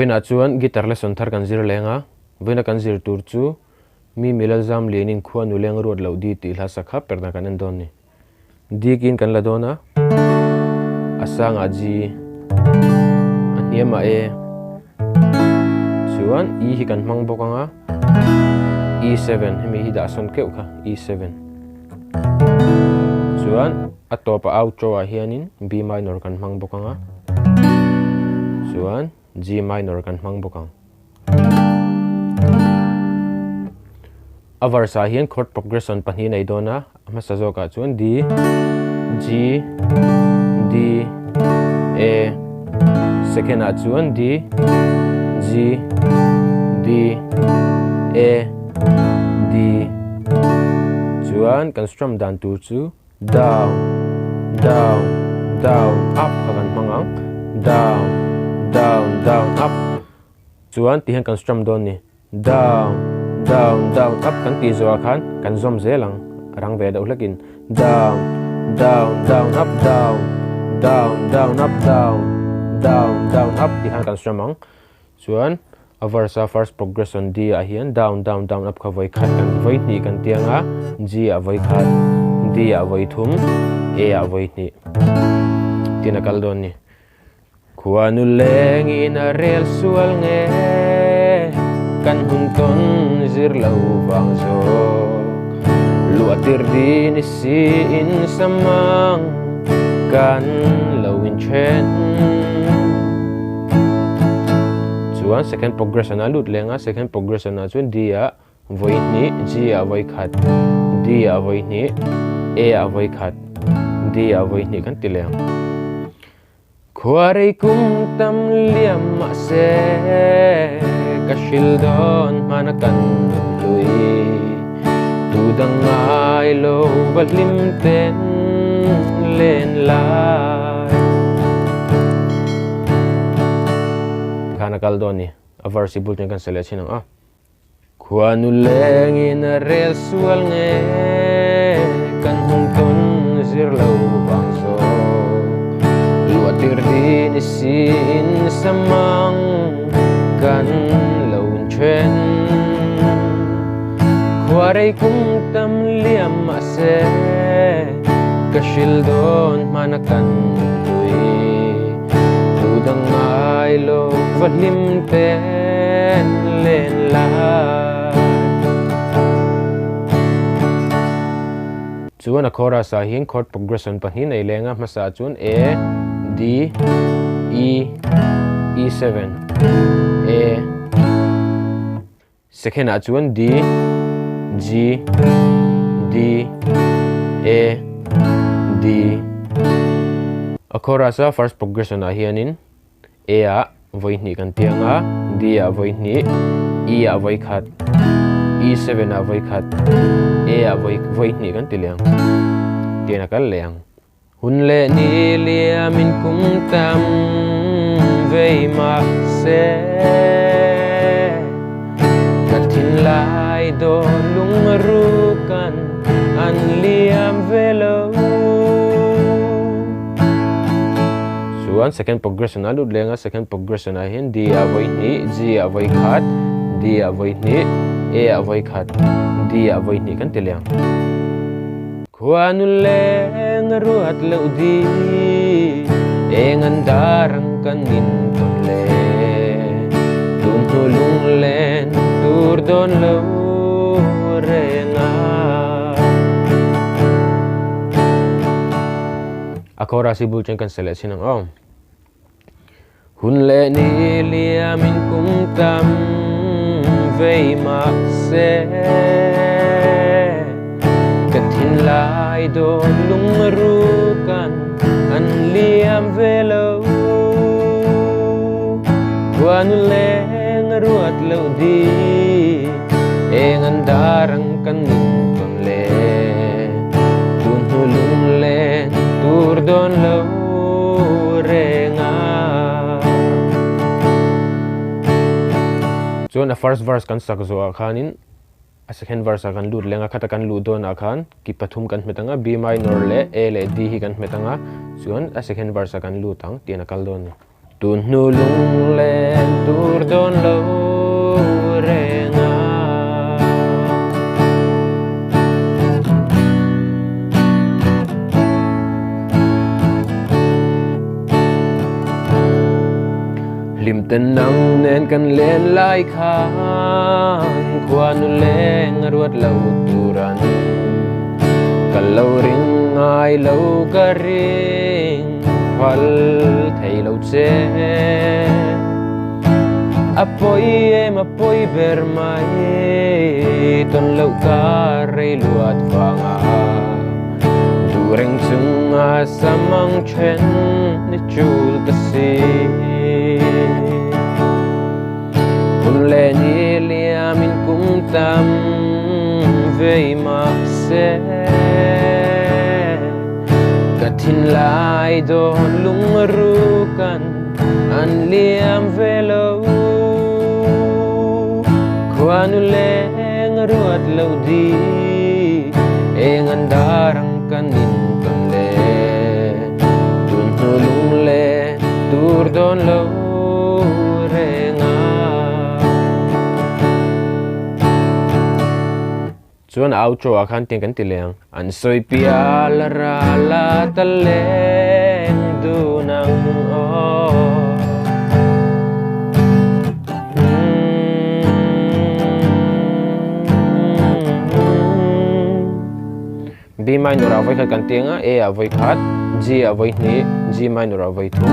Vawiinah chuan guitar lesson thar kan zir leng a, vawiina kan zir tur chu mi milal zam lianin khua nu leng ruat loh di tih hla sakha perna kan en dawn ni. D kin kan la dawn a, a sangah G, a hniamah A, chuan E hi kan hmang bawk ang a, E7 hemi hi dah sawn keuh kha E7 chuan a tawpah outro ah hianin B minor kan hmang bawk ang a, chuan G minor kan hmang bawk ang. A verse ah hian chord progression pahnih a nei dawn a, a hmasa zawkah chuan D, G, D, A, second ah chuan D, G, D, A, D, chuan kan strum dan tur chu down, down, down, up kha kan hmang ang, down, down, down, up chuan tihian kan strum dawn a ni. Down, down, down, up kan tih zawhah khan kan zawm zel ang, a rang ve deuh hlekin down, down, down, up, down, down, down, up, down, down, down, up tih khan kan strum ang. Chuan a verse a first progression D ah hian down, down, down, up kha vawi khat kan vawi hnih kan ti ang a, G ah vawi khat, D ah vawi thum, A ah vawi hnih tin a kal dawn a ni. Khuanu lengin a rel sual nge kan hun tawn zir lo vang zawk. Luah tir din i si in samang kan lo in then. Chuan second progression a lut leng a, second progression ah chuan D ah vawi hnih, G ah vawi khat, D ah vawi hnih, A ah vawi khat, D ah vawi hnih kan ti leng. Khuarei kum tam liam mahse ka hril dawn hmana kan nun hlui. Tu dang ngai lo va hlim ten len lai. Khan a kal dawn ni, a verse hi bul chuan kan sel leh thin ang a. Khuanu lengin a rel sual nge kan hung tawn zir lo vang zawk. Luah tir din i siin samang kan lo inthen. Khuarei kum tam liam mahse ka hril dawn hmana kan hlui. Tu dang ngai lo va hlim ten len lai. Chuan a chorus ah hian chord progression pahnih nei leng a, hmasa ah chuan A, D, E, E7, A. Second ah chuan D, G, D, A, D. A chorus a first progression ah hianin A ah vawi hnih kan piang a, D ah vawi hnih, E ah vawi khat, E7 ah vawi khat, A ah vawi vawi hnih kan ti leh ang. Tian a kal leh ang. Hun leh ni liamin kum tam vei mah se, Ka thinlai dawn lungrukan an liam ve lo. Chuan second progression a lut leng a, second progression ah hian D ah vawi hnih, G ah vawi khat, D ah vawi hnih, A ah vawi khat, D ah vawi hnih kan ti leng. Khuanu leng a ruat loh di, eng an dar ang kan in tawn le. Tun hnu lunglen tur dawn lo reng a. A chorus hi bul chuan kan sa leh chin ang aw. Hun leh ni liamin kum tam vei mah se, Ka thinlai dawn lungrukan an liam ve lo. Khuanu leng a ruat loh di, eng an dar ang kan in tawn le. Tun hnu lunglen tur dawn lo. Reng a. Chuan a first verse kan sak zawhah khanin a second verse ah kan lut leng a, khata kan luh dawnah khan ki pathum kan hmet ang a, B minor leh A leh D hi kan hmet ang a, chuan a second verse ah kan lut ang tih a kal dawn a ni. Tun hnu lunglen tur dawn lo reng a. Hlim ten nang nen kan len lai khan khuanu leng a ruat lo tur an ka lo ring ngai lo ka ring phal thei lo che. A pawi em a pawi ber mai tawn loh ka rei luat vanga duh reng chunga samang then ni chul ta si. Hun leh ni liamin kum tam vei mahse ka thinlai dawn lungrukan an liam ve lo. Khuanu leng ruat lo di eng an dar ang kan in tawn le tun hnu lung le tur dawn lo reng a. Chuan outro ah khan tiang kan ti leh ang. An sawi pial a ral a ta leng dun ang aw. B minor ah vawikhat kan ti anga, A ah vawikhat, G ah vawihnih, G minor ah vawithum,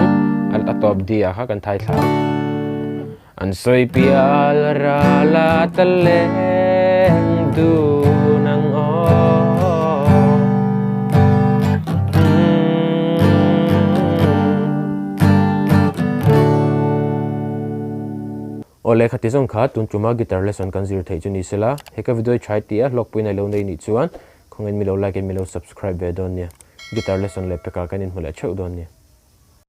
a tawp D ah kha kan thai thla ang. An sawi pial ral a ta leng dun ang aw. Aw leh khati zawng kha tun tuma guitar lesson kan zir theih chu ni sela, he ka video hi try tih a hlawkpuiin a lo nei nih chuan khawngin mi lo like in mi lo subscribe ve dawn nia. Guitar lesson leh pekah kan inhmu leh theuh dawn nia.